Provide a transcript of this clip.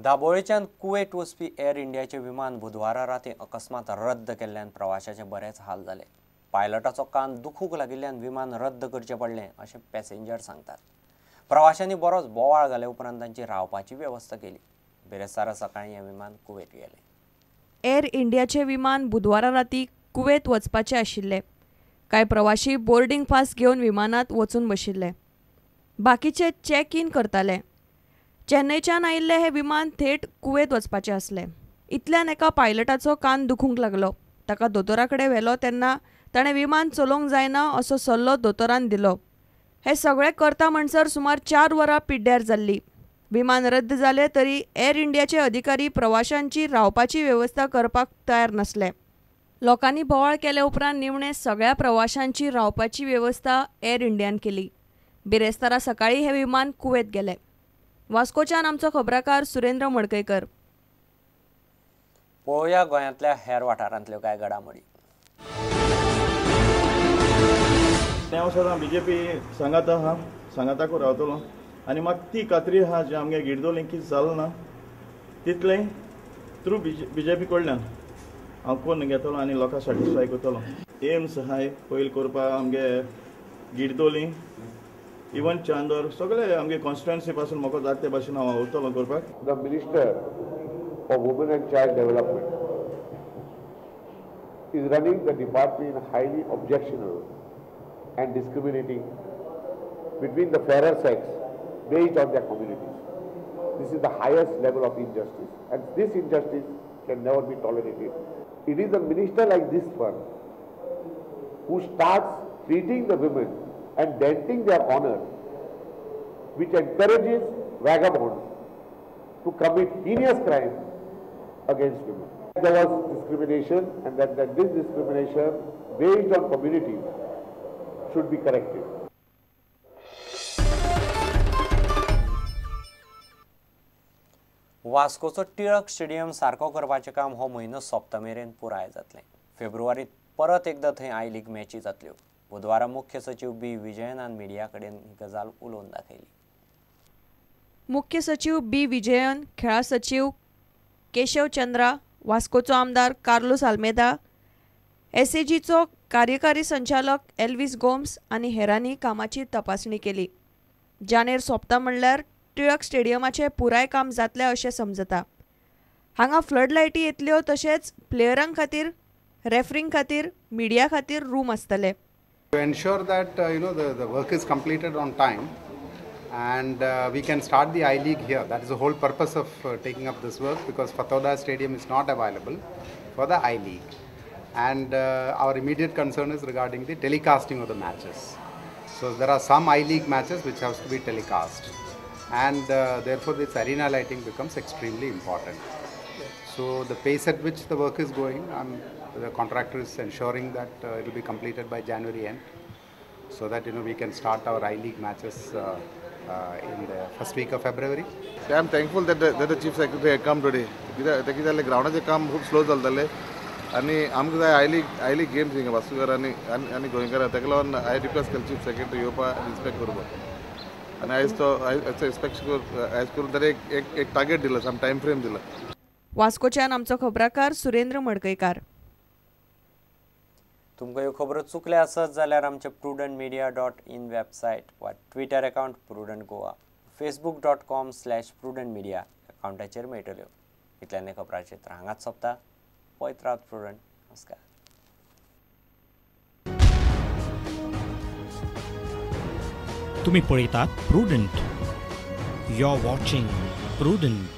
दाबोळेच्यान कुवेट वचपी एअर इंडियाचें विमान बुधवारा राती अकस्मात रद्द केल्ल्यान प्रवाशाचे बरेच हाल जाले. पायलटाचो कान दुखूंक लागिल्ल्यान विमान रद्द करचें पडलें अशें पॅसेंजर सांगतात. प्रवाशांनी बरोच बोवाळ घाले उपरांत तांची रावपाची वेवस्था केली. बिरेस्तारा सकाळीं हें विमान कुवेट गेलें. एअर इंडियाचें विमान बुधवारा राती कुवेत वचपाचें आशिल्लें. कांय प्रवाशी बोर्डिंग पास घेवन विमानांत वचून बशिल्ले, बाकीचे चॅक इन करताले. चेन्नयच्यान आयिल्लें हें विमान थेट कुवेत वचपाचें आसलें. इतल्यान एका पायलटाचो कान दुखूंक लागलो. ताका दोतोरा कडेन व्हेलो तेन्ना ताणें विमान चलोवंक जायना असो सल्लो दोतोरान दिलो. हें सगळें करता म्हणसर सुमार 4 वरां पिड्ड्यार जाल्ली. विमान रद्द जालें तरी एअर इंडियाचे अधिकारी प्रवाशांची रावपाची वेवस्था करपाक तयार नासले. लोकांनी बोवाळ केले उपरांत निमणे सगळ्या प्रवाशांची रावपाची वेवस्था एअर इंडियान केली. बिरेस्तारा सकाळीं हें विमान कुवेत गेलें. वास्कोच्यान आमचो खबराकार सुरेंद्र मडकयकर. पळोवया गोंयांतल्या हेर वाठारांतल्यो कांय घडामोडी. हांव सदां बीजेपी सांगाता आहा, सांगाताकू रावतलो आनी म्हाका ती खात्री आहा जे आमगे गिरदोली कितें जालें ना तितलें थ्रू बीजेपी कडल्यान हांव कोन्न घेतलो आनी लोकांक सॅटिस्फाय करतलो. एम्स आहाय पयलीं करपाक आमगे गिरदोली, इवन चांदोर सगळे आमगे कॉन्स्टिट्युएन्सी पासून म्हाका जाता ते भाशेन हांव वतलो करपाक. The minister for women and child development is running the department highly objectionable and discriminating between the fairer sex based on their communities. This is the highest level of injustice, and this injustice can never be tolerated. It is a minister like this one who starts treating the women and denting their honor, which encourages vagabonds to commit heinous crimes against women. There was discrimination, and that this discrimination based on communities should be corrected. वास्कोचो Tilak stadium सारको करपाचें काम हो म्हयनो सोंपता मेरेन पुराय जातलें. फेब्रुवारींत परत एकदां थंय I league मॅची जातल्यो. बुधवारा मुख्य सचीव बी विजयनान मिडिया कडेन ही गजाल उलोवन दाखयली. मुख्य सचीव बी विजयन, खेळां सचीव केशव चंद्रा, वास्कोचो आमदार कार्लोस आल्मेदा, एसएजीचो कार्यकारी संचालक एल्विस गोम्स आनी हेरांनी कामाची तपासणी केली. जानेर सोंपता म्हणल्यार टिळक स्टेडियमाचें पुराय काम जातलें अशें समजता. हांगा फ्लड लायटी येतल्यो, तशेंच प्लेयरां खातीर, रेफरींग खातीर, मिडिया खातीर रूम आसतले. To ensure that the work is completed on time and we can start the I League here. That is the whole purpose of taking up this work, because Fatorda Stadium is not available for the I League, and our immediate concern is regarding the telecasting of the matches. So there are some I League matches which have to be telecast, and therefore this arena lighting becomes extremely important. So the pace at which the work is going, the contractor is ensuring that it will be completed by January end, so that we can start our I League matches in the first week of February. I am thankful that the Chief Secretary had come today. कित्याक जालें ग्रावंडाचें काम खूब slow चलतालें आनी आमकां जाय I league games हिंगा वास्कोकार आनी आनी गोंयकारां, ताका लागून हांवें रिक्वेस्ट केली चीफ सेक्रेटरी येवपाक इन्स्पेक्ट करपाक, आनी आयज तो आयज इन्स्पेक्शन आयज करून ताणें एक एक टार्गेट दिला, सम टायम फ्रेम दिला. वास्कोच्यान आमचो खबराकार सुरेंद्र मडकयकार. तुमकां ह्यो खबरो चुकल्या आसत जाल्यार आमचे prudentmedia.in website वा Twitter account Prudent Goa, facebook.com/prudentmedia अकावंटाचेर मेळटल्यो. इतल्यान खबरांचें हांगाच सोंपता. पळयत रावात प्रुडंट. नमस्कार. तुम्ही पळयतात Prudent. You are watching Prudent.